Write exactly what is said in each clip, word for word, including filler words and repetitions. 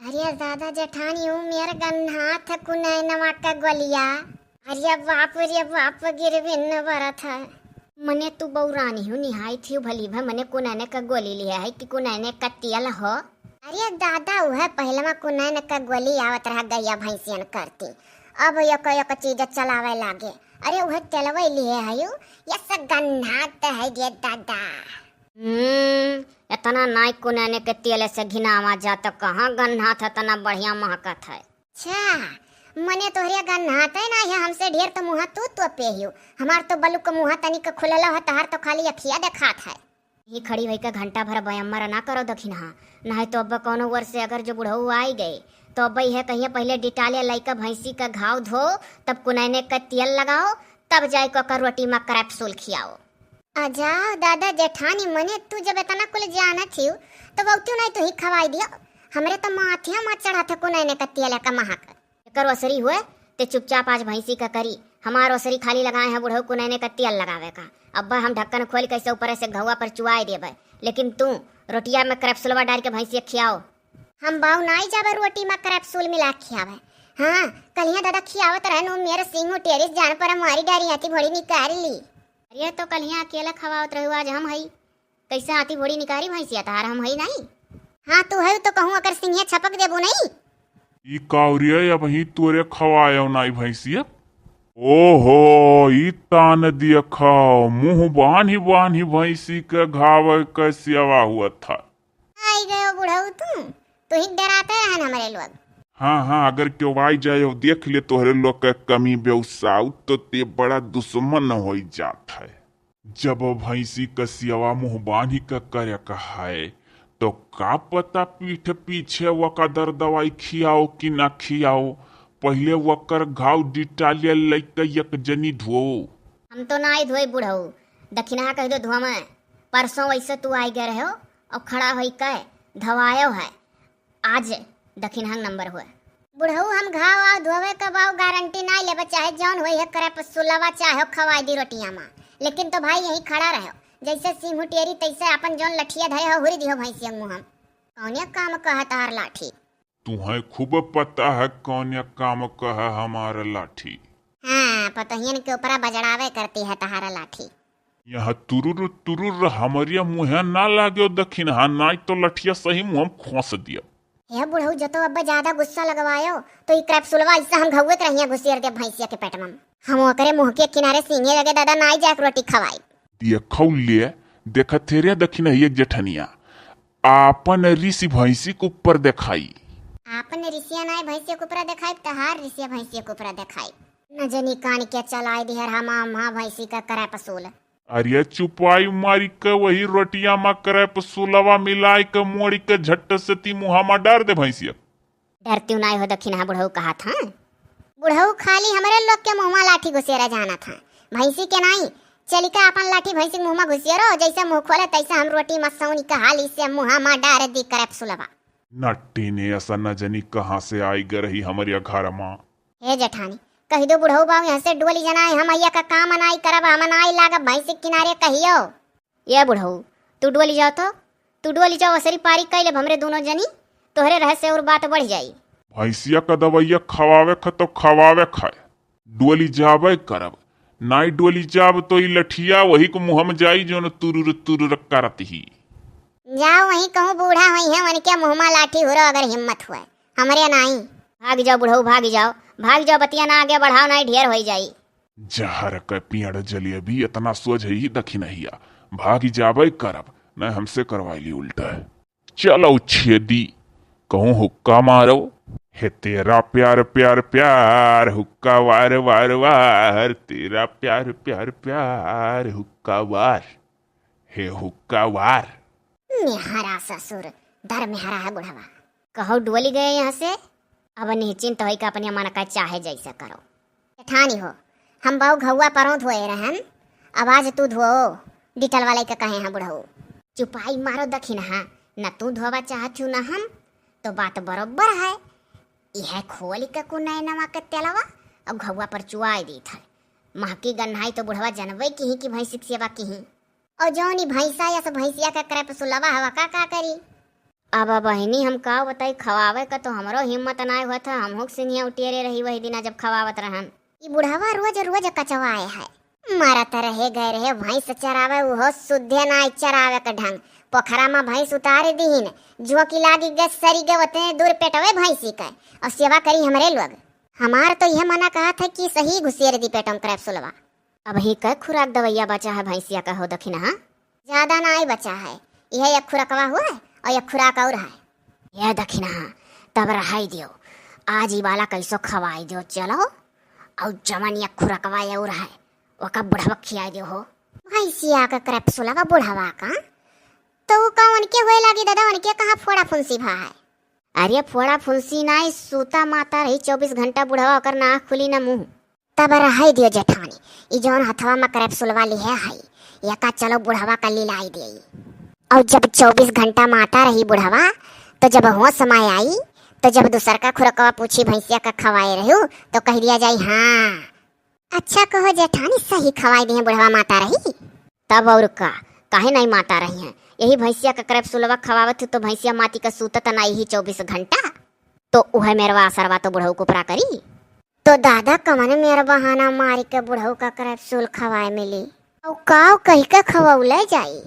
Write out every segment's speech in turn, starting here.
अरे दादा जेठानी, ऊ मेर गन्हात है कुनैनवा का गोलिया। अरे बाप रे बाप, गिरबिन बरत है। मने तू बौरानी हूँ, निहाई थी भली भा मने कुनैने का गोली लिहे है कि कुनैने का तेल हो। अरे दादा, उहे पहिलवा कुनैने का गोली आवत रहा गैया भैंसियन करती, अब एक एक चीज चलावे लागे। अरे उहे तेलवे लिहे है यू, ये सब गन्हात है गे दादा। हम्म, इतना नाई कुनैने के तेल से घिनावा जा तो कहाँ गन्हात है, इतना बढ़िया महकत है। अच्छा, मने तोहरे गन्हाते ना है, हमसे ढेर तो मुँह तू तोपे हियो। हमार तो बलुक मुँह तनिक खुललो है, तहार तो खाली अखिया देखात है। यही खड़ी होई के घंटा भर बयम्मर ना करो दखिनहा, नाहीं तो अब कौनो वर्ष से अगर जो बुढ़ऊ आई गए तो अब यह कहिए पहले डिटाले लइका भैंसी का घाव धो, तब कुनैने का तेल लगाओ, तब जाए को ओकर रोटी में कैप्सूल खियाओ। अजाओ दादा जेठानी, मने तू जब इतना कुल जानत हियो तो वौतू नहीं तू ही खवाई दियो। हमरे तो माथिया मा चढ़त है कुनैने का तेल का महक। एकर ओसरी हुए, ते चुपचाप आज भैंसी का करी। हमार ओसरी खाली लगाए हैं बुढ़ऊ कुनैने का तेल लगावे का। अब्बा हम ढक्कन खोल कैसे ऊपर से घउआ पर चुआए देबे, लेकिन तू रोटिया में कैप्सूलवा डाल के भैंसी खियाओ। हम बाऊ नाई जाबे रोटी में कैप्सूल मिला के खियावे। हाँ, कलिया दादा खियावत रहन, उ मेरे सिंह टेरिस जान पर मारी डारी आती भोड़ी निकाल ली। अरे तो कलिया अकेला खवावत रहू, आज हम हई। कैसे आती भोड़ी निकारी भैंसिया तहार, हम हई नाई। हाँ तू हई तो कहूँ अगर सिंहिया छपक देबू नाई। ई कावरिया अबहीं तोरे खवायो नाई भैंसिया। ओहो, ई तान दिया खाओ, मुँह बान्ही बान्ही भैंसी के घाव के सेवा हुआ था। आई गयो बुढ़ऊ तू, तू ही डराते रहन हमरे लोग। हाँ, हाँ, अगर केहू आई जाए और देख ले तोहरे लोग के कमी बेवसाऊ, तो ते बड़ा दुश्मन होई जात है। जब भैंसी के सियवा मुँह बान्ही के करे के है, तो का पता पीठ पीछे वका दर दवाई खियाओ कि ना खियाओ, पहिले वकर घाव डिटालिया लइके एक जनी धोओ। हम तो नाई धोई बुढ़ऊ, दखिनहा कह दो धोवे। परसों वैसे तू आई गए रहो और खड़ा होई के धवायो है, आज दखिनहा नंबर हुए। बुढ़ऊ हम घाव आव धोवे के बाऊ गारंटी नाई लेबे, चाहे जौन होई है करे पसुलवा चाहे खवाई दी रोटिया मा, लेकिन तो भाई यहीं खड़ा रहो, जैसे सिंह टेरी तैसे अपन जौन लठिया धरे हो हुरी दिहो भैंसिया मुँह। कौने काम कहे तहार लाठी? तुहैं खूब पता है कौने काम कहे हमार लाठी। हाँ, पतोहियन के ऊपरा बजड़ावे करती है तहार लाठी। यहाँ तुरुर तुरुर हमरिया मुँहे ना लाग्यो दखिनहा, नाई तो लठिया सही मुँह में खोस दियो। हे बुढ़ऊ, जो तो अब ज्यादा गुस्सा लगवायो, तो ई कैप्सूलवा ऐसा हम घउए के रहिया घुसेर दे भैंसिया के पेट में। हम ओकरे मुँह के किनारे सींगे लगे दादा नाई जाके रोटी खवाई। देखौ ले, देखत हे रे दखिनहिया जेठनिया, आपन रिस भैंसी के ऊपर देखाई। आपन रिसिया नाई भैंसिया के ऊपर देखाई, तहार रिसिया भैंसिया के ऊपर देखाई। न जनी कान के चलाई दिहर हम आम्हा भैंसी का करे पसूल। अरे चुपाई मारी के वही रोटिया मा करे पसूलवा मिलाई के मोड़ी के झट्ट से ती मुँहा मा डार दे भैंसिया। डरतिउ नाई हो दखिनहा बुढ़ऊ कहत हाँ। बुढ़ऊ खाली हमरे लोग के मुँहमा लाठी घुसेरा जानत हाँ, भैंसी के नाई। चलिका आपन लाठी भैंसी के मुँहमा घुसेरो, जैसे मुँह खोले तैसे हम रोटी मा सौनी के हाली से मुँहमा डार दी करे पसूलवा। नट्टी ने ऐसा न जनी कहाँ से आई गरही हमरे घर मा। हे जेठानी, कहि दो बुढ़ऊ बाऊ यहाँ से डोली जनाए, हम अइया का काम नाई करब, हम नाई लागब भैंसी के किनारे कहियो। ये बुढ़ऊ, तू डोली जाओ तो, तू डोली जाओ, असरी पारी कइ लेब हमरे दोनों जनी, तोहरे रहे से और बात बढ़ जाई। भैंसिया का दवैया खवावे ख तो खवावे खाए, डोली जाबे करब, नाई डोली जाब तो ई लठिया वही के मुँह में जाई जौन तुरुर तुरुर करत ही। जाओ वहीं कहूँ बूढ़ा होई है, उनके मुँह में लाठी हुरो अगर हिम्मत हुए, हमरे नाई। भाग जाओ बुढ़ऊ, भाग जाओ, भाग जाओ, बतिया ना आगे बढ़ाओ, नाई ढेर होई जाई। जहर के पियड़ जलेबी इतना सोझ ही दखिनहिया, भागी जाबे करब, न हमसे करवाई ली उल्टा। चलो छेदी, कहूँ हुक्का मारो। हे तेरा प्यार प्यार प्यार, हुक्का वार वार वार, तेरा प्यार प्यार प्यार, हुक्का वार, हे हुक्का वार। मेहरा ससुर, दर मेहरा है बुढ़वा। कहौ डोली गए यहाँ से, अब निश्चिंत होई के अपने मन का चाहे जैसे करो। जेठानी हो, हम बाऊ घउआ परों धोए रहन, अब आज तू धोओ, डिटल वाले के कहे हैं बुढ़ऊ। चुपाई मारो दखिनहा, न तू धोवा चाहत हूँ न हम, तो बात बरोबर है। यह खोल के कुनैनवा के तेलवा और घउआ पर चुआई दीत है। महकी गन्हाई तो बुढ़वा जनबे किही कि भैंसी के सेवा किही। और जौन ई भैंसा या से भैंसिया के करे पसूलवा हवा का, का करी? अब बहिनी, हम का बताई, खवावे का तो हमरो हिम्मत नाय होत है। हमहू के सिंहिया उटियरे रही वही दिना, जब खवावत रहन। ई बुढ़वा रोज रोज कचवाए है। मरत रहे गए रहे भैंस चरावे, उहो सुद्धे नाय चरावे के ढंग। पोखरा में भैंस उतार दीहिन, झोंकी लागी गए, सरी गए, ओतने दूर पेटवे भैंसी के, और सेवा करी हमरे लोग। हमार तो यह मना कहत है कि सही घुसेर दी पेटों में क्रैप्सुलवा। अबहीं कै खुराक दवैया बचा है भैंसिया का हो दखिनहा? ज्यादा नाई बचा है, यह एक खुरकवा हुआ है और एक खुराक और है। यह दखिनहा, तब रहाई दियो, आज ई वाला कैसो खवाई दियो, चलो। और जवन एक खुरकवा और है, ओका बुढ़वा खियाई दियो हो। भैंसिया का क्रैप्सुलवा बुढ़वा का, तो उ का उनके होए लागी दादा, उनके कहाँ फोड़ा फुंसी भा है? अरे फोड़ा फुंसी नाई, सूता माता रही चउबीस घंटा बुढ़वा, ओकर ना खुली ना मुंह। तब रहाई दियो जेठानी, ई जौन हथवा में क्रैप्सुलवा लिहे हई, एका चलो बुढ़वा का लिलाई देई। और जब चउबीस घंटा माता रही बुढ़वा, तो जब होश में आई, तो जब दूसर का खुरकवा पूछी भैंसिया का खवाए रहू, तो कह दिया जाई हाँ। अच्छा कहो जेठानी, सही खवाई दिहे बुढ़वा माता रही। तब और का, काहे नहीं माता रही हैं? यही भैंसिया का क्रैप्सुलवा खवावत हूँ तो भैंसिया माती का सूतत ना यही चउबीस घंटा। तो उहे मेरवा असरवा तो बुढ़ऊ कुपरा करी। तो दादा कवन मेर बहाना मारी के बुढ़ऊ का क्रैप्सूल खवाए मिली? औ काव कही के खवौले जाई?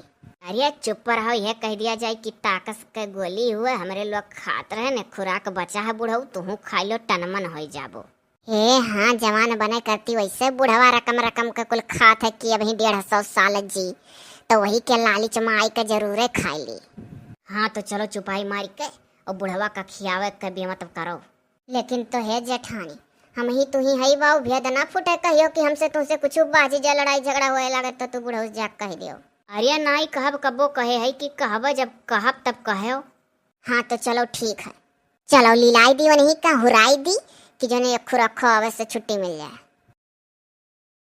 अरे चुप रहो, यह कह दिया जाए कि ताकस के गोली हुए, हमरे लोग खात रहे ने, खुराक बचा है बुढ़ऊ, तुहू खाई लो, टनमन होई जाबो। हे हाँ, जवान बने करती वैसे बुढ़वा रकम रकम के कुल खात है कि अबहीं डेढ़ सौ साल जी, तो वही के लालिच में आई के जरूरे खाई ली। हाँ तो चलो चुपाई मारी के और बुढ़वा का खियावे के बेमत करो। लेकिन तो हे जेठानी, हम ही तू ही हई बाऊ, भेद ना फूटे कहियो कि हमसे तुमसे कुछ बाजी जा लड़ाई झगड़ा होए लागे तो तू बुढ़ऊ से जाके कह दियो। अरे नाई कहब, कबो कहे है कि कहब, जब कहब तब कहो। हाँ तो चलो ठीक है, चलो लिलाई दी वनही का हुराई दी कि जने एक खुरखो अवश्य छुट्टी मिल जाए।